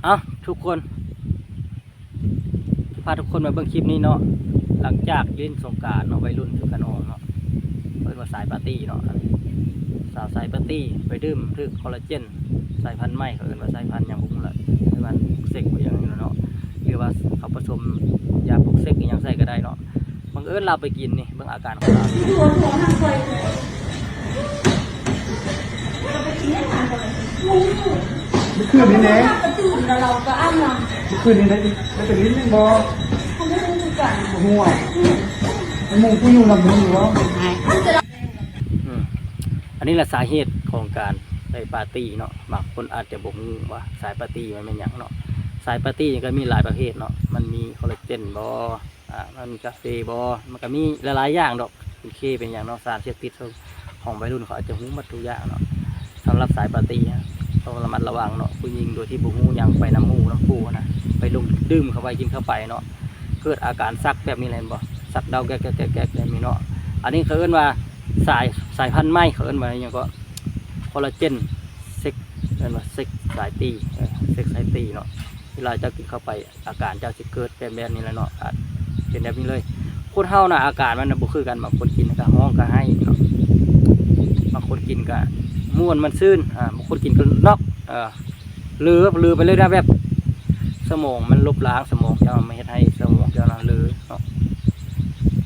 ເອົ້າ ທຸກຄົນ ຊິພາທຸກຄົນມາເບິ່ງຄລິບນີ້ເນາະ. ຫຼັງຈາກຫຼິ້ນສົງການເນາະ ໄວລຸ້ນຖືກກັນອອກເນາະ ເອີ້ນວ່າສາຍປາຕີ້ເນາະ ສາວສາຍປາຕີ້ໄປດື່ມຖືກຄໍລາເຈນສາຍພັນໃໝ່ ເຂົາເອີ້ນວ່າສາຍພັນຫຍັງບໍ່ຮູ້ລະ ສາຍພັນເຊັກບໍ່ຫຍັງນີ້ລະເນາະ ຫຼືວ່າເຂົາປະສົມຢາປົກເຊັກອີ່ຫຍັງໃສ່ກໍໄດ້ເນາະ. ບັງເອີນລາວໄປກິນນີ້ ເບິ່ງອາການຂອງລາວ. ມື້ຄືນນີ້ແຫຼະ ມື້ຄືນນີ້ໄດ້ ໄດ້ໄປຫຼິ້ນແມ່ນບໍ່? ບໍ່ຮູ້ຄືກັນ ບໍ່ຮູ້ຫວາ ໝູ່ຜູ້ຢູ່ນຳ ຮູ້ຢູ່ບໍ່? ອືມ ອັນນີ້ລະສາເຫດຂອງການໄປປາຕີ້ເນາະ. ບາງຄົນອາດຈະບໍ່ຮູ້ວ່າສາຍປາຕີ້ມັນແມ່ນຫຍັງເນາະ. ສາຍປາຕີ້ນີ້ກໍມີຫຼາຍປະເພດເນາະ ມັນມີຄໍລາເຈນບໍ ອ່າ ມັນມີກາເຟບໍ ມັນກໍມີຫຼາຍໆຢ່າງດອກ ເປັນເຄເປັນຫຍັງເນາະ ສານເສບຕິດຂອງໄວລຸ້ນ ເຂົາອາດຈະຮູ້ໝົດທຸກຢ່າງເນາະ. ສຳລັບສາຍປາຕີ້ນະ ຕ້ອງລະມັດລະວັງເນາະ ຜູ້ຍິງໂດຍທີ່ບໍ່ຮູ້ຫຍັງໄປນຳໝູ່ນຳຄູ່ນະ ໄປລົງດື່ມເຂົ້າໄປ ກິນເຂົ້າໄປເນາະ ເກີດອາການຊັກແບບນີ້ແຫຼະ ເຫັນບໍ່ ຊັກເດົາແກກໆໆແບບນີ້ເນາະ. ອັນນີ້ເຂົາເອີ້ນວ່າສາຍ ສາຍພັນໃໝ່ ເຂົາເອີ້ນວ່າຫຍັງເກາະ ຄໍລາເຈນເຊັກ ເອີ້ນວ່າເຊັກສາຍຕີ ເອີ ເຊັກສາຍຕີເນາະ. ເວລາເຈົ້າກິນເຂົ້າໄປ ອາການເຈົ້າຊິເກີດແບບ ແບບນີ້ແຫຼະເນາະ ອາດເປັນແບບນີ້ເລີຍ. ຄົນເຮົານະ ອາການມັນນະບໍ່ຄືກັນ ບາງຄົນກິນກະຮ້ອງກະໄຫ້ເນາະ ບາງຄົນກິນກະມ່ວນມັນຊື່ນ ອາ ບາງຄົນກິນກະນອກ ເອີ ລື ລືໄປເລີຍນະ ແບບສະໝອງມັນລົບລ້າງສະໝອງເຈົ້າ ມາເຮັດໃຫ້ສະໝອງເຈົ້ານະລືເນາະ.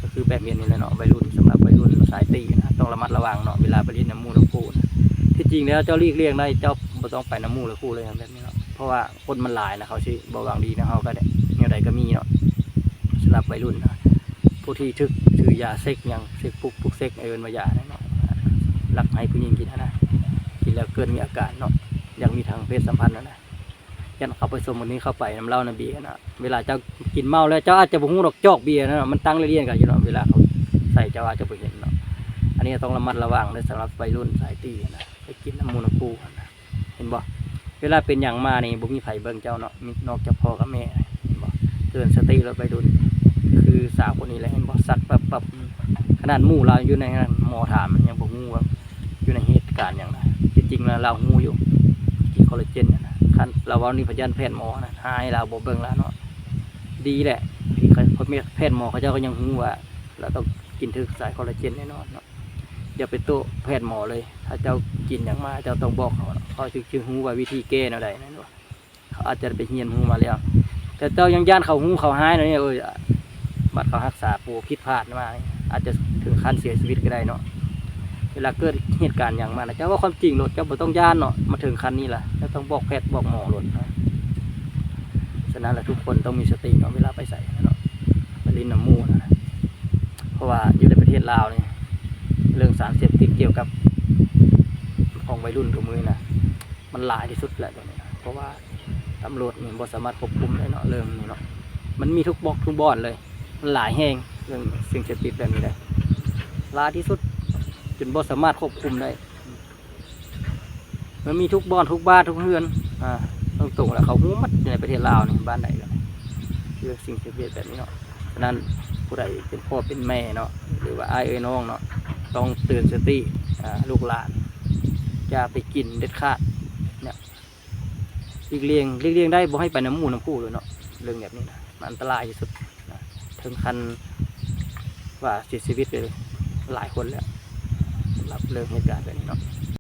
ກໍຄືແບບນີ້ແຫຼະເນາະ ໄວລຸ້ນ ສຳລັບໄວລຸ້ນສາຍຕີນະ ຕ້ອງລະມັດລະວັງເນາະ ເວລາໄປຫຼິ້ນນຳໝູ່ນຳຄູ່ນະ. ທີ່ຈິງແລ້ວເຈົ້າຫຼີກລ່ຽງໄດ້ ເຈົ້າບໍ່ຕ້ອງໄປນຳໝູ່ນຳຄູ່ເລີຍແບບນີ້ເນາະ ເພາະວ່າ ຄົນມັນຫຼາຍນະ ເຂົາຊິບໍ່ຫວັງດີນຳເຮົາກໍໄດ້ ແນວໃດກໍມີເນາະ. ສຳລັບໄວລຸ້ນນະ ຜູ້ທີ່ຖືກຖືຢາເຊັກຫຍັງ ເຊັກປຸກ ປຸກເຊັກ ເອີ້ນວ່າຢານັ້ນເນາະ ລັກໃຫ້ຜູ້ຍິງກິນຫັ້ນນະ ກິນແລ້ວເກີດມີອາການເນາະ ຢາກມີທາງເພດສຳພັນຫັ້ນນະ ຢ້ານເຂົາປະສົມອັນນີ້ເຂົ້າໄປນຳເຫຼົ້ານຳເບຍນະ. ເວລາເຈົ້າກິນເມົາແລ້ວ ເຈົ້າອາດຈະບໍ່ຮູ້ດອກ ຈອກເບຍນະ ມັນຕັ້ງລຽນໆກັນຢູ່ເນາະ ເວລາເຂົາໃສ່ ເຈົ້າອາດຈະບໍ່ເຫັນເນາະ. ອັນນີ້ຕ້ອງລະມັດລະວັງເດີ ສຳລັບໄວລຸ້ນສາຍຕີນະ ໄປກິນນຳໝູ່ນຳຄູ່ຫັ້ນນະ. ເຫັນບໍ່ ເວລາເປັນຫຍັງມານີ້ ບໍ່ມີໃຜເບິ່ງເຈົ້າເນາະ ມີນອກຈາກພໍ່ກັບແມ່ ເຫັນບໍ່? ເຕືອນສະຕິໂລດໄວລຸ້ນ ຄືສາວຄົນນີ້ແຫຼະ ເຫັນບໍ່? ສັກປັບໆ ຂະໜາດໝູ່ລາວຢູ່ໃນນັ້ນ ໝໍຖາມຍັງບໍ່ຮູ້ວ່າຢູ່ໃນເຫດການຫຍັງນະ. ທີ່ຈິງລະລາວຮູ້ຢູ່ ກິນຄໍລາເຈນນະ ຄັນລາວເວົ້ານີ້ພະຢ້ານແພດໝໍນະ ຮ້າຍ ລາວບໍ່ເບິ່ງລາວເນາະ. ດີແຫຼະ ທີ່ເຂົາ ແພດໝໍເຂົາເຈົ້າກໍຍັງຮູ້ວ່າລາວຕ້ອງກິນຖືກສາຍຄໍລາເຈນແນ່ນອນເນາະ. ຢ່າໄປໂຕ້ແພດໝໍເລີຍ ຖ້າເຈົ້າກິນຫຍັງມາ ເຈົ້າຕ້ອງບອກເຂົາເນາະ ເຂົາຈຶ່ງ ຈຶ່ງຮູ້ວ່າວິທີແກ້ແນວໃດແມ່ນບໍ່? ເຂົາອາດຈະໄປຮຽນຮູ້ມາແລ້ວ ແຕ່ເຈົ້າຍັງຢ້ານເຂົາຮູ້ເຂົາຮ້າຍນະນີ້ ເອີຍ ບັດເຂົາຮັກສາໂປຜິດພາດມາ ອາດຈະເຖິງຂັ້ນເສຍຊີວິດກໍໄດ້ເນາະ. ເວລາເກີດເຫດການຫຍັງມານະ ເຈົ້າເວົ້າຄວາມຈິງໂລດ ເຈົ້າບໍ່ຕ້ອງຢ້ານເນາະ ມາເຖິງຂັ້ນນີ້ລະ ເຈົ້າຕ້ອງບອກແພດບອກໝໍໂລດ. ສະນັ້ນລະ ທຸກຄົນຕ້ອງມີສະຕິເນາະ ເວລາໄປໃສນະເນາະ ໄປຫຼິ້ນນຳໝູ່ນະ ເພາະວ່າຢູ່ໃນປະເທດລາວນີ້ ເລື່ອງສານເສບຕິດກ່ຽວກັບຂອງໄວລຸ້ນທຸກມື້ນີ້ນະ ມັນຫຼາຍທີ່ສຸດແຫຼະໂຕນີ້ນະ ເພາະວ່າຕຳຫຼວດນີ້ບໍ່ສາມາດຄວບຄຸມໄດ້ເນາະ ເລື່ອງນີ້ເນາະ. ມັນມີທຸກບອກທຸກບ່ອນເລີຍ ມັນຫຼາຍແຮງ ເລື່ອງສິ່ງເສບຕິດແບບນີ້ໄດ໋ ຫຼາຍທີ່ສຸດ ຈົນບໍ່ສາມາດຄວບຄຸມໄດ້. ມັນມີທຸກບ່ອນ ທຸກບ້ານ ທຸກເຮືອນ ອາ ຕົງໆ ແລ້ວເຂົາຮູ້ໝົດຢູ່ໃນປະເທດລາວນີ້ ບ້ານໃດກໍໄດ້ ເລື່ອງສິ່ງເສບຕິດແບບນີ້ເນາະ. ສະນັ້ນ ຜູ້ໃດເປັນພໍ່ເປັນແມ່ເນາະ ຫຼືວ່າອ້າຍເອື້ອຍນ້ອງເນາະ ຕ້ອງເຕືອນສະຕິ ອາ ລູກຫຼານ ຢ່າໄປກິນເດັດຂາດເນາະ. ຫຼີກລ່ຽງ ຫຼີກລ່ຽງໄດ້ ບໍ່ໃຫ້ໄປນຳໝູ່ນຳຄູ່ເລີຍເນາະ. ເລື່ອງແບບນີ້ນະ ມັນອັນຕະລາຍທີ່ສຸດນະ ເຖິງຂັ້ນວ່າເສຍຊີວິດໄປຫຼາຍຄົນແລ້ວ ສຳລັບເລື່ອງເຫດການແບບນີ້ເນາະ.